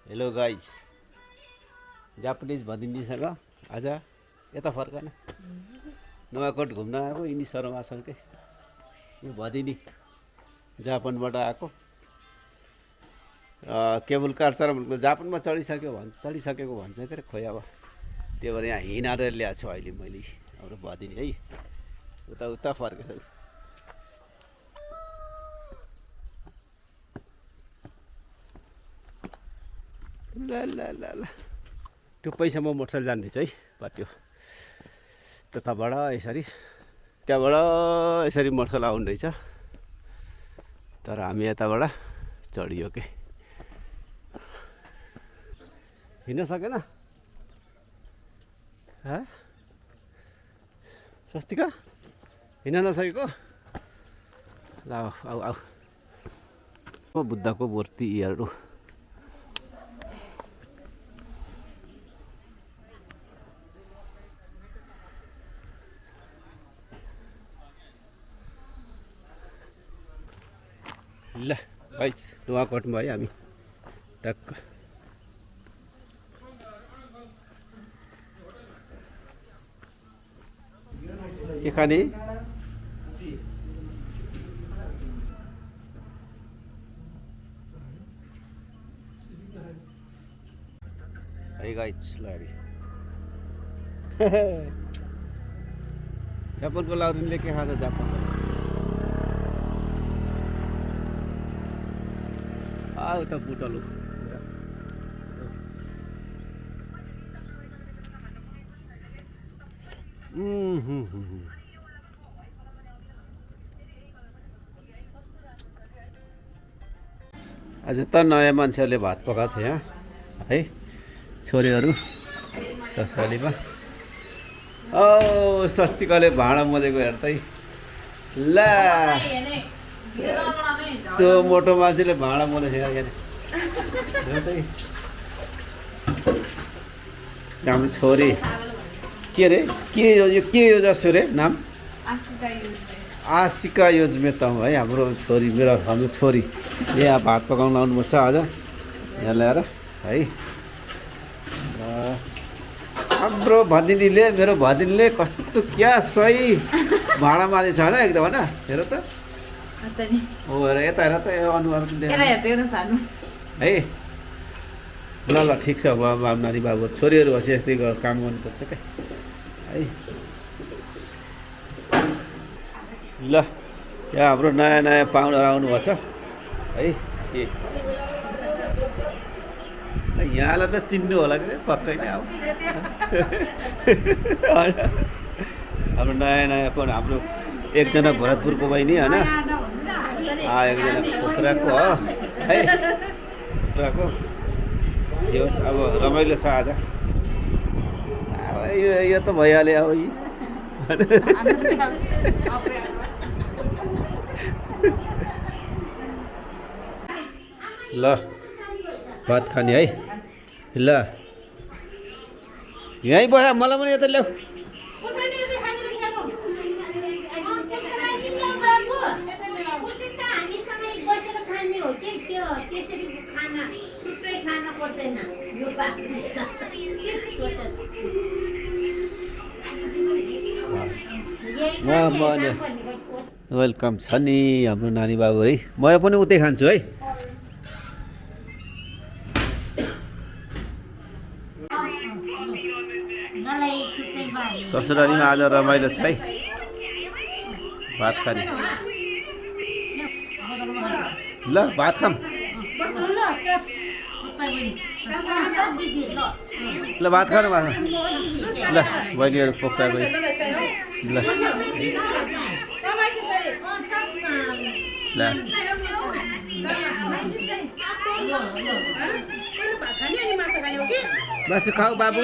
hello guys Japanese भदिनीसँग आज यता फर्कन नुवाकोट घुम्न आएको यिनी शर्मासँगै यो भदिनी जापानबाट आएको केबल कार जापानमा चढिसकेको भन्छ के खोइ अब त्यो भएर यहाँ हिँडेर ल्याएको छु अहिले मैले हाम्रो भदिनी है उता उता फर्केको ल ल ल ल त्यो पैसामा मोटरसाइकल जान्दैछ है पाट्यो त्यताबाट यसरी त्यहाँबाट यसरी मोटरसाइकल आउनु रहेछ तर हामी यताबाट चढियो के हिँड्न सकेन स्वस्तिका हिँड्न नसकेको ल आऊ आऊ बुद्धको मूर्तिहरू ल गाइस नुवाकोटमा है हामी टक्क के खाने है गाइस ल जापानको लाउरिनले के खान्छ जापान उता बुटलो आज त नयाँ मान्छेहरूले भात पकाएको छ यहाँ है छोरीहरू ससुरालीमा स्वस्तिकाले भाँडा मोलेको हेर्दै ल त्यो मोटो मान्छेले भाँडा मोलेछ हाम्रो छोरी के अरे के यो जसो रे नाम आशिका योजमेतम है हाम्रो छोरी हाम्रो छोरी यहाँ भात पकाउन आउनुपर्छ आज यहाँ ल्याएर है हाम्रो भदिनीले मेरो भदिनीले कस्तो क्या सही भाँडा मारेछ होइन एकदम होइन हेर त हो हेर यता हेर त अनुहार है ल ल ठिक छ अब नानी बाबु छोरीहरू होस् यस्तै काम गर्नुपर्छ क्या है ल यहाँ हाम्रो नयाँ नयाँ पाहुनाहरू आउनुभएको छ है यहाँलाई त चिन्नु होला कि पक्कै नै अब हाम्रो नयाँ नयाँ हाम्रो एकजना भरतपुरको बहिनी होइन एकजना पोखराको हो है पोखराको जे होस् अब रमाइलो छ आज अब यो त भइहाल्यो अब ल भात खाने है ल यहीँ बस्यो मलाई पनि यता ल्याऊ वेलकम छ नि हाम्रो नानी बाबु है म पनि उतै खान्छु है ससुरालीमा आज रमाइलो छ है भात खाने ल भात खाम ल भात खानु भात ल बहिनीहरू पोखरा गयो ल ल मासु खाऊ बाबु